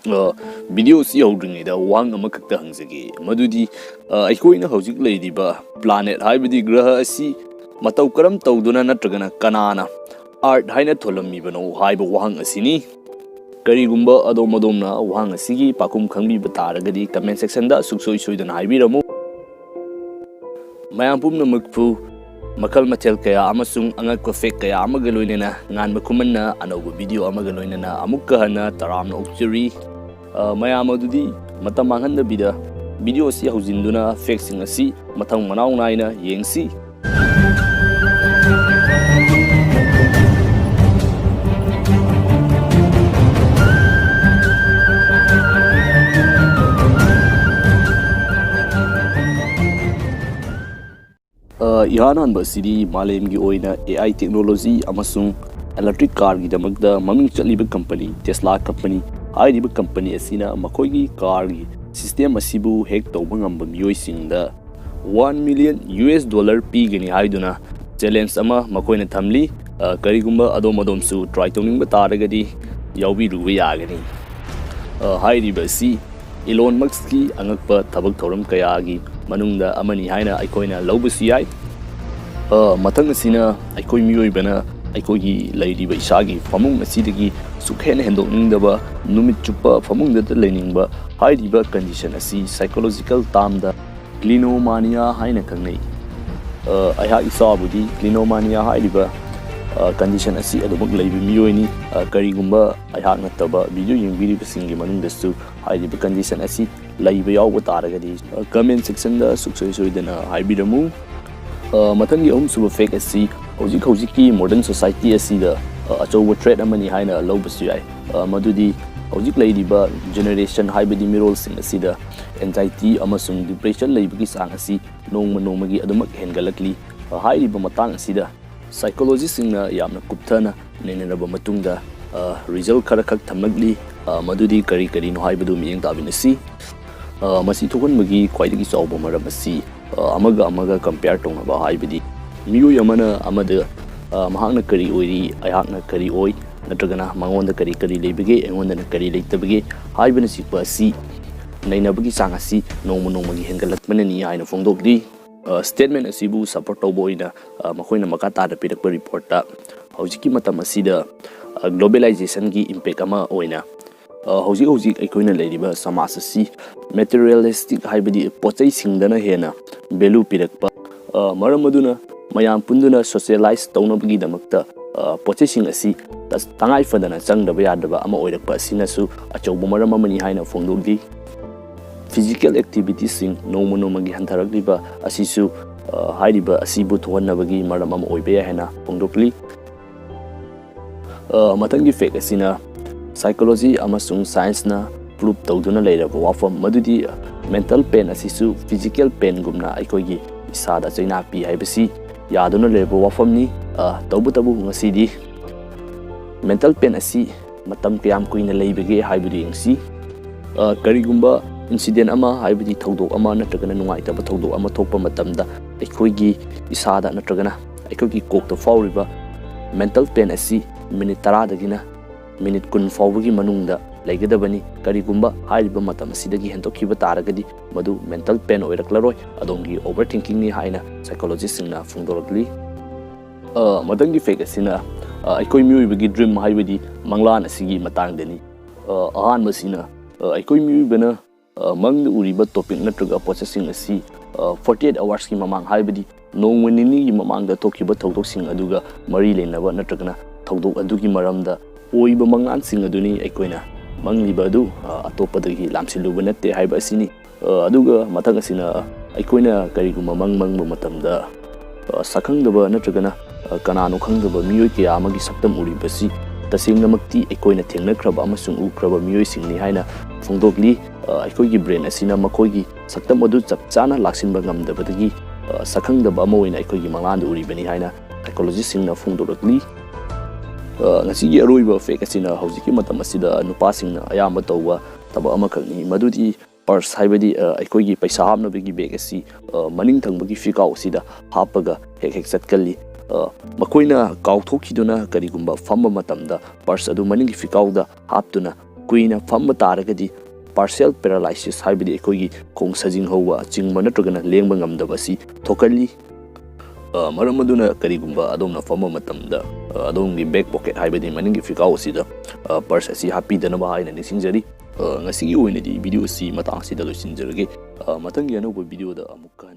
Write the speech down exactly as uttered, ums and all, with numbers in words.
ꯚꯤꯗꯤꯑꯣꯁꯤ ꯍꯧꯗ꯭ꯔꯤꯉꯩꯗ ꯋꯥꯍꯪ ꯑꯃꯈꯛꯇ ꯍꯪꯖꯒꯦ, ꯃꯗꯨꯗꯤ ꯑ, ꯑꯩꯈꯣꯏꯅ ꯍꯧꯖꯤꯛ ꯂꯩꯔꯤꯕ ꯄ꯭ꯂꯥꯅꯦꯠ ꯍꯥꯏꯕꯗꯤ ꯒ꯭ꯔꯍ ꯑꯁꯤ ꯃꯇꯧ ꯀꯔꯝ ꯇꯧꯗꯨꯅ ꯅꯠꯇ꯭ꯔꯒꯅ ꯀꯅꯥꯅ ꯑꯥꯔꯠ ꯍꯥꯏꯅ ꯊꯣꯜꯂꯝꯃꯤꯕꯅꯣ ꯍꯥꯏꯕ ꯋꯥꯍꯪ ꯑꯁꯤꯅꯤ꯫ ꯀꯔꯤꯒꯨꯝꯕ ꯑꯗꯣꯝ ꯑꯗꯣꯝꯅ ꯋꯥꯍꯪ ꯑꯁꯤꯒꯤ ꯄꯥꯎꯈꯨꯝ ꯈꯪꯕꯤꯕ ꯇꯥꯔꯒꯗꯤ ꯀꯃꯦꯟ ꯁꯦꯛꯁꯟꯗ ꯁꯨꯡꯁꯣꯏ ꯁꯣꯏꯗꯅ ꯍꯥꯏꯕꯤꯔꯝꯃꯨ꯫ ꯃꯌꯥꯝ ꯄꯨꯝꯅꯃꯛꯄꯨ ꯃꯈꯜ ꯃꯊꯦꯜ ꯀꯌꯥ ꯑꯃꯁꯨꯡ ꯑꯉꯛꯄ ꯐꯦꯛ ꯀꯌꯥ ꯑꯃꯒ ꯂꯣꯏꯅꯅ ꯉꯥꯟꯕ ꯈꯨꯃꯟꯅ ꯑꯅꯧꯕ ꯚꯤꯗꯤꯑꯣ ꯑꯃꯒ ꯂꯣꯏꯅꯅ ꯑꯃꯨꯛꯀ ꯍꯟꯅ ꯇꯔꯥꯝꯅ ꯑꯣꯛꯆꯔꯤ꯫ ꯑ, ꯃꯌꯥꯝ ꯑꯗꯨꯗꯤ ꯃꯇꯝ ꯃꯥꯡꯍꯟꯗꯕꯤꯗ ꯚꯤꯗꯤꯑꯣ ꯑꯁꯤ ꯍꯧꯖꯤꯟꯗꯨꯅ ꯐꯦꯛꯁꯤꯡ ꯑꯁꯤ ꯃꯊꯪ ꯃꯅꯥꯎ ꯅꯥꯏꯅ ꯌꯦꯡꯁꯤ꯫ ꯑ, ꯏꯍꯥꯟ ꯍꯥꯟꯕ ꯑꯁꯤꯗꯤ ꯃꯥꯂꯦꯝꯒꯤ ꯑꯣꯏꯅ ꯑꯦ ꯑꯥꯏ ꯇꯦꯛꯅꯣꯂꯣꯖꯤ ꯑꯃꯁꯨꯡ ꯏꯂꯦꯛꯇ꯭ꯔꯤꯛ ꯀꯥꯔꯒꯤꯗꯃꯛꯇ ꯃꯃꯤꯡ ꯆꯠꯂꯤꯕ ꯀꯝꯄꯅꯤ ꯇꯦꯁꯂꯥ ꯀꯝꯄꯅꯤ ꯍꯥꯏꯔꯤꯕ ꯀꯝꯄꯅꯤ ꯑꯁꯤꯅ ꯃꯈꯣꯏꯒꯤ ꯀꯥꯔꯒꯤ ꯁꯤꯁꯇꯦꯝ ꯑꯁꯤꯕꯨ ꯍꯦꯛ ꯇꯧꯕ ꯉꯝꯕ ꯃꯤꯑꯣꯏꯁꯤꯡꯗ one million U S dollar ꯄꯤꯒꯅꯤ ꯍꯥꯏꯗꯨꯅ ꯆꯦꯂꯦꯟꯖ ꯑꯃ ꯃꯈꯣꯏꯅ ꯊꯝꯂꯤ꯫ ꯑ, ꯀꯔꯤꯒꯨꯝꯕ ꯑꯗꯣꯝ ꯑꯗꯣꯝꯁꯨ ꯇ꯭ꯔꯥꯏ ꯇꯧꯅꯤꯡꯕ ꯇꯥꯔꯒꯗꯤ ꯌꯥꯎꯕꯤꯔꯨꯕ ꯌꯥꯒꯅꯤ꯫ ꯑ, ꯍꯥꯏꯔꯤꯕ ꯑꯁꯤ ꯏꯂꯣꯟ ꯃꯛꯁꯀꯤ ꯑꯉꯛꯄ ꯊꯕꯛ ꯊꯧꯔꯝ ꯀꯌꯥꯒꯤ ꯃꯅꯨꯡꯗ ꯑꯃꯅꯤ ꯍꯥꯏꯅ ꯑꯩꯈꯣꯏꯅ ꯂꯧꯕꯁꯨ ꯌꯥꯏ꯫ ꯑ, ꯃꯊꯪ ꯑꯁꯤꯅ ꯑꯩꯈꯣꯏ ꯃꯤꯑꯣꯏꯕꯅ ꯑꯩꯈꯣꯏꯒꯤ ꯂꯩꯔꯤꯕ ꯏꯁꯥꯒꯤ ꯐꯃꯨꯡ ꯑꯁꯤꯗꯒꯤ ꯁꯨꯛꯍꯦꯟ ꯍꯦꯟꯗꯣꯛꯅꯤꯡꯗꯕ, ꯅꯨꯃꯤꯠ ꯆꯨꯞꯄ ꯐꯃꯨꯡꯗꯇ ꯂꯩꯅꯤꯡꯕ ꯍꯥꯏꯔꯤꯕ ꯀꯟꯗꯤꯁꯟ ꯑꯁꯤ ꯁꯥꯏꯀꯣꯂꯣꯖꯤꯀꯦꯜ ꯇꯥꯝꯗ ꯀ꯭ꯂꯤꯅꯣꯃꯥꯅꯤꯌꯥ ꯍꯥꯏꯅ ꯈꯪꯅꯩ꯫ ꯑ, ꯑꯩꯍꯥꯛ ꯏꯁꯥꯕꯨꯗꯤ ꯀ꯭ꯂꯤꯅꯣꯃꯥꯅꯤꯌꯥ ꯍꯥꯏꯔꯤꯕ, ꯑ, ꯀꯟꯗꯤꯁꯟ ꯑꯁꯤ ꯑꯗꯨꯃꯛ ꯂꯩꯕ ꯃꯤꯑꯣꯏꯅꯤ꯫ ꯑ, ꯀꯔꯤꯒꯨꯝꯕ ꯑꯩꯍꯥꯛ ꯅꯠꯇꯕ ꯚꯤꯗꯤꯑꯣ ꯌꯦꯡꯕꯤꯔꯤꯕꯁꯤꯡꯒꯤ ꯃꯅꯨꯡꯗꯁꯨ ꯍꯥꯏꯔꯤꯕ ꯀꯟꯗꯤꯁꯟ ꯑꯁꯤ ꯂꯩꯕ ꯌꯥꯎꯕ ꯇꯥꯔꯒꯗꯤ, ꯑ, ꯀꯃꯦꯟ ꯁꯦꯛꯁꯟꯗ ꯁꯨꯡꯁꯣꯏ ꯁꯣꯏꯗꯅ ꯍꯥꯏꯕꯤꯔꯝꯃꯨ꯫ ꯑ, ꯃꯊꯪꯒꯤ ꯑꯍꯨꯝꯁꯨꯕ ꯐꯦꯛ ꯑꯁꯤ ꯍꯧꯖꯤꯛ ꯍꯧꯖꯤꯛꯀꯤ ꯃꯣꯗꯔꯟ ꯁꯣꯁꯥꯏꯇꯤ ꯑꯁꯤꯗ, ꯑ, ꯑꯆꯧꯕ ꯊ꯭ꯔꯦꯠ ꯑꯃꯅꯤ ꯍꯥꯏꯅ ꯂꯧꯕꯁꯨ ꯌꯥꯏ꯫ ꯑ, ꯃꯗꯨꯗꯤ ꯍꯧꯖꯤꯛ ꯂꯩꯔꯤꯕ ꯖꯦꯅꯦꯔꯦꯁꯟ ꯍꯥꯏꯕꯗꯤ ꯃꯤꯔꯣꯜꯁꯤꯡ ꯑꯁꯤꯗ ꯑꯦꯟꯖꯥꯏꯇꯤ ꯑꯃꯁꯨꯡ ꯗꯤꯄ꯭ꯔꯦꯁꯟ ꯂꯩꯕꯒꯤ ꯆꯥꯡ ꯑꯁꯤ ꯅꯣꯡꯃ ꯅꯣꯡꯃꯒꯤ ꯑꯗꯨꯃꯛ ꯍꯦꯟꯒꯠꯂꯛꯂꯤ꯫ ꯑ, ꯍꯥꯏꯔꯤꯕ ꯃꯇꯥꯡ ꯑꯁꯤꯗ ꯁꯥꯏꯀꯣꯂꯣꯖꯤꯁꯁꯤꯡꯅ ꯌꯥꯝꯅ ꯀꯨꯞꯊꯅ ꯅꯩꯅꯔꯕ ꯃꯇꯨꯡꯗ, ꯑ, ꯔꯤꯖꯜ ꯈꯔꯈꯛ ꯊꯝꯂꯛꯂꯤ꯫ ꯑ, ꯃꯗꯨꯗꯤ ꯀꯔꯤ ꯀꯔꯤꯅꯣ ꯍꯥꯏꯕꯗꯨ ꯃꯤꯠꯌꯦꯡ ꯇꯥꯃꯤꯟꯅꯁꯤ꯫ ꯑ, ꯃꯁꯤ ꯊꯣꯛꯍꯟꯕꯒꯤ ꯈ꯭ꯋꯥꯏꯗꯒꯤ ꯆꯥꯎꯕ ꯃꯔꯝ ꯑꯁꯤ, ꯑ, ꯑꯃꯒ ꯑꯃꯒ ꯀꯝꯄꯤꯌꯔ ꯇꯧꯅꯕ ꯍꯥꯏꯕꯗꯤ ꯃꯤꯑꯣꯏ ꯑꯃꯅ ꯑꯃꯗ, ꯑ, ꯃꯍꯥꯛꯅ ꯀꯔꯤ ꯑꯣꯏꯔꯤ, ꯑꯩꯍꯥꯛꯅ ꯀꯔꯤ ꯑꯣꯏ, ꯅꯠꯇ꯭ꯔꯒꯅ ꯃꯉꯣꯟꯗ ꯀꯔꯤ ꯀꯔꯤ ꯂꯩꯕꯒꯦ, ꯑꯩꯉꯣꯟꯗꯅ ꯀꯔꯤ ꯂꯩꯇꯕꯒꯦ ꯍꯥꯏꯕꯅꯆꯤꯡꯕ ꯑꯁꯤ ꯅꯩꯅꯕꯒꯤ ꯆꯥꯡ ꯑꯁꯤ ꯅꯣꯡꯃ ꯅꯣꯡꯃꯒꯤ ꯍꯦꯟꯒꯠꯂꯛꯄꯅꯅꯤ ꯍꯥꯏꯅ ꯐꯣꯡꯗꯣꯛꯂꯤ꯫ ꯑ, statement ꯑꯁꯤꯕꯨ support ꯇꯧꯕ ꯑꯣꯏꯅ, ꯑ, ꯃꯈꯣꯏꯅ ꯃꯈꯥ ꯇꯥꯅ ꯄꯤꯔꯛꯄ reportꯇ ꯍꯧꯖꯤꯛꯀꯤ ꯃꯇꯝ ꯑꯁꯤꯗ, ꯑ, globalizationꯒꯤ impact ꯑꯃ ꯑꯣꯏꯅ, ꯑ, ꯍꯧꯖꯤꯛ ꯍꯧꯖꯤꯛ ꯑꯩꯈꯣꯏꯅ ꯂꯩꯔꯤꯕ ꯁꯃꯥꯖ ꯑꯁꯤ materialistic ꯍꯥꯏꯕꯗꯤ ꯄꯣꯠ ꯆꯩꯁꯤꯡꯗꯅ ꯍꯦꯟꯅ value ꯄꯤꯔꯛꯄ, ꯑ, ꯃꯔꯝ ꯑꯗꯨꯅ ꯃꯌꯥꯝ ꯄꯨꯟꯗꯨꯅ socialize ꯇꯧꯅꯕꯒꯤꯗꯃꯛꯇ, ꯑ, ꯄꯣꯠ ꯆꯩꯁꯤꯡ ꯑꯁꯤ ꯇꯉꯥꯏ ꯐꯗꯅ ꯆꯪꯗꯕ ꯌꯥꯗꯕ ꯑꯃ ꯑꯣꯏꯔꯛꯄ ꯑꯁꯤꯅꯁꯨ ꯑꯆꯧꯕ ꯃꯔꯝ ꯑꯃꯅꯤ ꯍꯥꯏꯅ ꯐꯣꯡꯗꯣꯛꯂꯤ꯫ Physical activitiesꯁꯤꯡ ꯅꯣꯡꯃ ꯅꯣꯡꯃꯒꯤ ꯍꯟꯊꯔꯛꯂꯤꯕ ꯑꯁꯤꯁꯨ, ꯑ, ꯍꯥꯏꯔꯤꯕ ꯑꯁꯤꯕꯨ ꯊꯣꯛꯍꯟꯅꯕꯒꯤ ꯃꯔꯝ ꯑꯃ ꯑꯣꯏꯕ ꯌꯥꯏ ꯍꯥꯏꯅ ꯐꯣꯡꯗꯣꯛꯂꯤ꯫ ꯑ, ꯃꯊꯪꯒꯤ fact ꯑꯁꯤꯅ psychology ꯑꯃꯁꯨꯡ scienceꯅ prove ꯇꯧꯗꯨꯅ ꯂꯩꯔꯕ ꯋꯥꯐꯝ ꯃꯗꯨꯗꯤ mental pain ꯑꯁꯤꯁꯨ physical painꯒꯨꯝꯅ ꯑꯩꯈꯣꯏꯒꯤ ꯏꯁꯥꯗ ꯆꯩꯅꯥ ꯄꯤ ꯍꯥꯏꯕꯁꯤ ꯌꯥꯗꯨꯅ ꯂꯩꯔꯕ ꯋꯥꯐꯝꯅꯤ꯫ ꯑ, ꯇꯧꯕꯇꯕꯨ ꯉꯁꯤꯗꯤ mental pain ꯑꯁꯤ ꯃꯇꯝ ꯀꯌꯥꯝ ꯀꯨꯏꯅ ꯂꯩꯕꯒꯦ ꯍꯥꯏꯕꯗꯨ ꯌꯦꯡꯁꯤ꯫ ꯑ, ꯀꯔꯤꯒꯨꯝꯕ incident ꯑꯃ, ꯍꯥꯏꯕꯗꯤ ꯊꯧꯗꯣꯛ ꯑꯃ ꯅꯠꯇ꯭ꯔꯒꯅ ꯅꯨꯡꯉꯥꯏꯇꯕ ꯊꯧꯗꯣꯛ ꯑꯃ ꯊꯣꯛꯄ ꯃꯇꯝꯗ ꯑꯩꯈꯣꯏꯒꯤ ꯏꯁꯥꯗ ꯅꯠꯇ꯭ꯔꯒꯅ ꯑꯩꯈꯣꯏꯒꯤ ꯀꯣꯛꯇ ꯐꯥꯎꯔꯤꯕ mental pain ꯑꯁꯤ minute ꯇꯔꯥꯗꯒꯤꯅ minute ꯀꯨꯟ ꯐꯥꯎꯕꯒꯤ ꯃꯅꯨꯡꯗ ꯂꯩꯒꯗꯕꯅꯤ꯫ ꯀꯔꯤꯒꯨꯝꯕ ꯍꯥꯏꯔꯤꯕ ꯃꯇꯝ ꯑꯁꯤꯗꯒꯤ ꯍꯦꯟꯗꯣꯛꯈꯤꯕ ꯇꯥꯔꯒꯗꯤ ꯃꯗꯨ mental pain ꯑꯣꯏꯔꯛꯂꯔꯣꯏ, ꯑꯗꯣꯝꯒꯤ overthinkingꯅꯤ ꯍꯥꯏꯅ psychologistꯁꯤꯡꯅ ꯐꯣꯡꯗꯣꯔꯛꯂꯤ꯫ ꯑ, ꯃꯊꯪꯒꯤ fact ꯑꯁꯤꯅ, ꯑ, ꯑꯩꯈꯣꯏ ꯃꯤꯑꯣꯏꯕꯒꯤ dream ꯍꯥꯏꯕꯗꯤ ꯃꯪꯂꯥꯟ ꯑꯁꯤꯒꯤ ꯃꯇꯥꯡꯗꯅꯤ꯫ ꯑ, ꯑꯍꯥꯟꯕꯁꯤꯅ, ꯑ, ꯑꯩꯈꯣꯏ ꯃꯤꯑꯣꯏꯕꯅ, ꯑ, ꯃꯪꯗ ꯎꯔꯤꯕ topic ꯅꯠꯇ꯭ꯔꯒ ꯄꯣꯠꯁꯛꯁꯤꯡ ꯑꯁꯤ, ꯑ, forty eight hoursꯀꯤ ꯃꯃꯥꯡ, ꯍꯥꯏꯕꯗꯤ ꯅꯣꯡꯃ ꯅꯤꯅꯤꯒꯤ ꯃꯃꯥꯡꯗ ꯊꯣꯛꯈꯤꯕ ꯊꯧꯗꯣꯛꯁꯤꯡ ꯑꯗꯨꯒ ꯃꯔꯤ ꯂꯩꯅꯕ ꯅꯠꯇ꯭ꯔꯒꯅ ꯊꯧꯗꯣꯛ ꯑꯗꯨꯒꯤ ꯃꯔꯝꯗ ꯑꯣꯏꯕ ꯃꯪꯂꯥꯟꯁꯤꯡ ꯑꯗꯨꯅꯤ ꯑꯩꯈꯣꯏꯅ ꯃꯪꯂꯤꯕ ꯑꯗꯨ, ꯑ, ꯑꯇꯣꯞꯄꯗꯒꯤ ꯂꯥꯝꯁꯤꯜꯂꯨꯕ ꯅꯠꯇꯦ ꯍꯥꯏꯕ ꯑꯁꯤꯅꯤ꯫ ꯑ, ꯑꯗꯨꯒ ꯃꯊꯪ ꯑꯁꯤꯅ ꯑꯩꯈꯣꯏꯅ ꯀꯔꯤꯒꯨꯝꯕ ꯃꯪ ꯃꯪꯕ ꯃꯇꯝꯗ, ꯑ, ꯁꯛꯈꯪꯗꯕ ꯅꯠꯇ꯭ꯔꯒꯅ, ꯑ, ꯀꯅꯥꯅꯣ ꯈꯪꯗꯕ ꯃꯤꯑꯣꯏ ꯀꯌꯥ ꯑꯃꯒꯤ ꯁꯛꯇꯝ ꯎꯔꯤꯕꯁꯤ ꯇꯁꯦꯡꯅꯃꯛꯇꯤ ꯑꯩꯈꯣꯏꯅ ꯊꯦꯡꯅꯈ꯭ꯔꯕ ꯑꯃꯁꯨꯡ ꯎꯈ꯭ꯔꯕ ꯃꯤꯑꯣꯏꯁꯤꯡꯅꯤ ꯍꯥꯏꯅ ꯐꯣꯡꯗꯣꯛꯂꯤ꯫ ꯑ, ꯑꯩꯈꯣꯏꯒꯤ brain ꯑꯁꯤꯅ ꯃꯈꯣꯏꯒꯤ ꯁꯛꯇꯝ ꯑꯗꯨ ꯆꯞ ꯆꯥꯅ ꯂꯥꯛꯁꯤꯟꯕ ꯉꯝꯗꯕꯗꯒꯤ, ꯑ, ꯁꯛꯈꯪꯗꯕ ꯑꯃ ꯑꯣꯏꯅ ꯑꯩꯈꯣꯏꯒꯤ ꯃꯪꯂꯥꯟꯗ ꯎꯔꯤꯕꯅꯤ ꯍꯥꯏꯅ psychologistꯁꯤꯡꯅ ꯐꯣꯡꯗꯣꯔꯛꯂꯤ꯫ ꯑ, ꯉꯁꯤꯒꯤ ꯑꯔꯣꯏꯕ fact ꯑꯁꯤꯅ ꯍꯧꯖꯤꯛꯀꯤ ꯃꯇꯝ ꯑꯁꯤꯗ ꯅꯨꯄꯥꯁꯤꯡꯅ ꯑꯌꯥꯝꯕ ꯇꯧꯕ ꯊꯕꯛ ꯑꯃꯈꯛꯅꯤ, ꯃꯗꯨꯗꯤ purse, ꯍꯥꯏꯕꯗꯤ, ꯑ, ꯑꯩꯈꯣꯏꯒꯤ ꯄꯩꯁꯥ ꯍꯥꯞꯅꯕꯒꯤ bag ꯑꯁꯤ, ꯑ, ꯃꯅꯤꯡ ꯊꯪꯕꯒꯤ ꯐꯤꯈꯥꯎ ꯑꯁꯤꯗ ꯍꯥꯞꯄꯒ ꯍꯦꯛ ꯍꯦꯛ ꯆꯠꯀꯜꯂꯤ꯫ ꯑ, ꯃꯈꯣꯏꯅ ꯀꯥꯎꯊꯣꯛꯈꯤꯗꯨꯅ ꯀꯔꯤꯒꯨꯝꯕ ꯐꯝꯕ ꯃꯇꯝꯗ purse ꯑꯗꯨ ꯃꯅꯤꯡꯒꯤ ꯐꯤꯀꯥꯎꯗ ꯍꯥꯞꯇꯨꯅ ꯀꯨꯏꯅ ꯐꯝꯕ ꯇꯥꯔꯒꯗꯤ partial paralysis, ꯍꯥꯏꯕꯗꯤ ꯑꯩꯈꯣꯏꯒꯤ ꯈꯣꯡ ꯁꯥꯖꯤꯡ ꯍꯧꯕ, ꯆꯤꯡꯕ ꯅꯠꯇ꯭ꯔꯒꯅ ꯂꯦꯡꯕ ꯉꯝꯗꯕ ꯑꯁꯤ ꯊꯣꯛꯍꯜꯂꯤ꯫ ꯑ, ꯃꯔꯝ ꯑꯗꯨꯅ ꯀꯔꯤꯒꯨꯝꯕ ꯑꯗꯣꯝꯅ ꯐꯝꯕ ꯃꯇꯝꯗ, ꯑ, ꯑꯗꯣꯝꯒꯤ back pocket, ꯍꯥꯏꯕꯗꯤ ꯃꯅꯤꯡꯒꯤ ꯐꯤꯀꯥꯎ ꯑꯁꯤꯗ, ꯑ, purse ꯑꯁꯤ ꯍꯥꯞꯄꯤꯗꯅꯕ ꯍꯥꯏꯅ ꯅꯤꯡꯁꯤꯡꯖꯔꯤ꯫ ꯑ, ꯉꯁꯤꯒꯤ ꯑꯣꯏꯅꯗꯤ video ꯑꯁꯤ ꯃꯇꯥꯡ ꯑꯁꯤꯗ ꯂꯣꯏꯁꯤꯟꯖꯔꯒꯦ꯫ ꯑ, ꯃꯊꯪꯒꯤ ꯑꯅꯧꯕ video ꯗ ꯑꯃꯨꯛꯀ